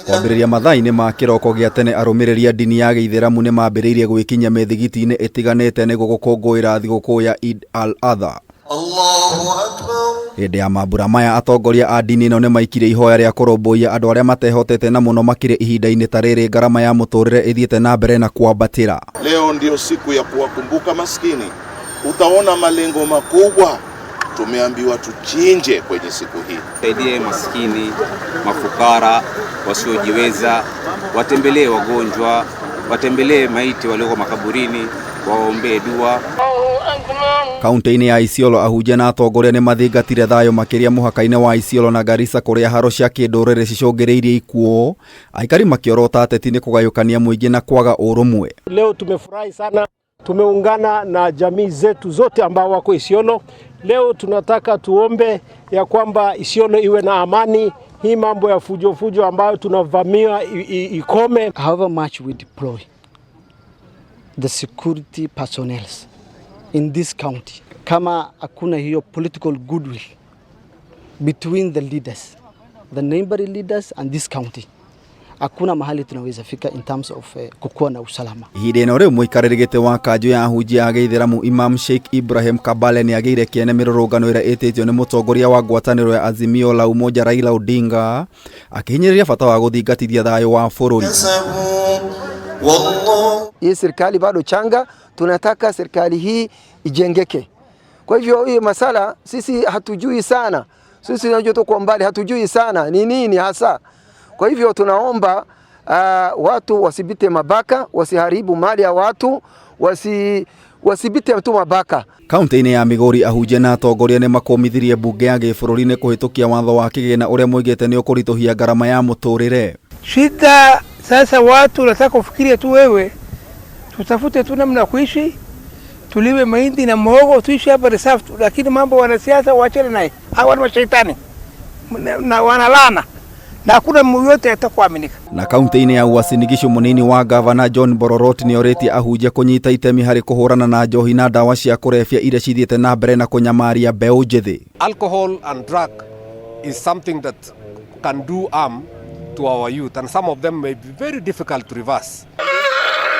Kwambĩrĩria mathaa-inĩ ma kĩroko gĩa tene arũmĩrĩri a ndini ya gĩithĩramu nĩ mambĩrĩirie gwĩkinyia mĩthigiti-inĩ ĩtiganĩte nĩguo gũkũngũĩra thigũkũ ya Eid al-Adha. Hĩndĩ ya mambura maya atongoria a ndini ĩno nĩ maikirie ihoya rĩa kũrũmbũiya andũ arĩa matehotete na mũno makĩria ihinda-inĩ ta rĩrĩ ngarama ya mũtũrĩre ĩthiĩte na mbere na kwambatĩra. Leo ndio siku ya kuwakumbuka maskini. Utaona malengo makubwa tumeambiwa tuchinje kwenye siku hii. Saidie maskini, mafukara, wasiojiweza, watembelee wagonjwa, watembelee maiti walioko makaburini, waombee dua. Kaunti-inĩ ya Isiolo ahunjia na atongoria nĩ mathingatire thayũ makĩria mũhaka-inĩ wa Isiolo na Garissa kũrĩa haro cia kĩndũrĩrĩ cicũngĩrĩirie ikuũ, aikari makĩorota ateti nĩ kũgayũkania mũingĩ na kwaga ũrũmwe. Leo tumefurahi sana, tumeungana na jamii zetu zote ambao wako Isiolo. Leo tunataka tuombe ya kwamba Isiolo iwe na amani. Hii mambo ya fujo fujo ambayo tunavamiwa ikome. However much we deploy the security personnel in this county, kama hakuna hiyo political goodwill between the leaders, the neighboring leaders and this county, hakuna mahali tunaweza fika in terms of kukuwa na usalama. Ihinda ĩno rĩu mũikarĩri gĩtĩ wa kanjũ ya ahunjia a gĩithĩramu Imam Sheikh Ibrahim Kabale nĩ agĩire kĩene mĩrũrũngano ĩrĩa ĩtĩtio nĩ mũtongoria wa ngwatanĩro ya Azimio la Umoja Raila Odinga akĩhinyĩrĩria bata wa gũthingatithia thayũ wa bũrũri. Hii serikali bado changa, tunataka serikali hii ijengeke. Kwa hivyo hii masala sisi hatujui sana, sisi tunajua tu kwa mbali, hatujui sana ni nini hasa. Kwa hivyo tunaomba watu wasibite mabaka, wasiharibu mali ya watu, wasibite tu mabaka. Kaunti-inĩ ya Migori ahunjia na atongoria nĩ makũmithirie mbunge ya gĩbũrũri nĩ kũhĩtũkia watho wa kĩgĩna ũrĩa moigĩte nĩ ũkũritũhia ngarama ya mũtũrĩre. Shida sasa watu wanataka kufikiria tu wewe, tutafute tu namna ya kuishi, tulime mahindi na muhogo, tuishi hapa reserve, lakini mambo wanasiasa waachane naye. Hawa ni mashaitani na wanalana na hakuna yote atakuaminika. Na kaunti-inĩ ya Uasin Gishu mũnini wa gavana John Bororot nĩ orĩtie ahunjia kũnyita itemi harĩ kũhũrana na njohi na ndawa cia kũrebia iria cithiĩte na mbere na kũnyamaria mbeũ njĩthĩ. Alcohol and drug is something that can do harm to our youth, and some of them may be very difficult to reverse.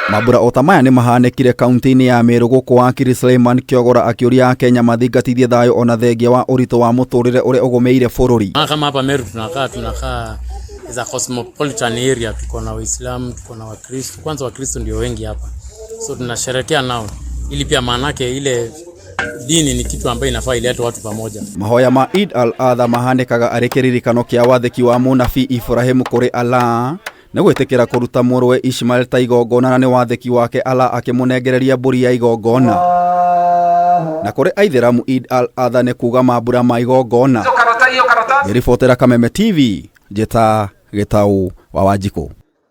Mambura o ta maya nĩ mahanĩkire kaunti-inĩ ya Meru gũkũ wakiri Suleiman Kiogora akĩũria Akenya mathingatithie thayũ ona thengia wa ũritũ wa mũtũrĩre ũrĩa ũgũmĩire bũrũri. Kama hapa Meru tunakaa is a cosmopolitan area, tuko na Waislamu, tuko na Wakristo. Kwanza Wakristo ndio wengi hapa, so tunasherekea nao ili pia maanake ile dini ni kitu ambayo inafaa ilete watu pamoja. Mahoya ma Eid al-Adha mahanĩkaga arĩ kĩririkano kĩa wathĩki wa mũnabii Ibrahim kũrĩ Allah nĩ gwĩtĩkĩra kũruta mũrũwe Ishmael ta igongona na nĩ wathĩki wake Allah akĩmũnengereria mbũri ya igongona. Na kũrĩ aithĩramu Eid al-Adha nĩ kuga mambura ma igongona. Ngĩribotera Kameme TV, njĩta Gĩtaũ wa Wanjikũ.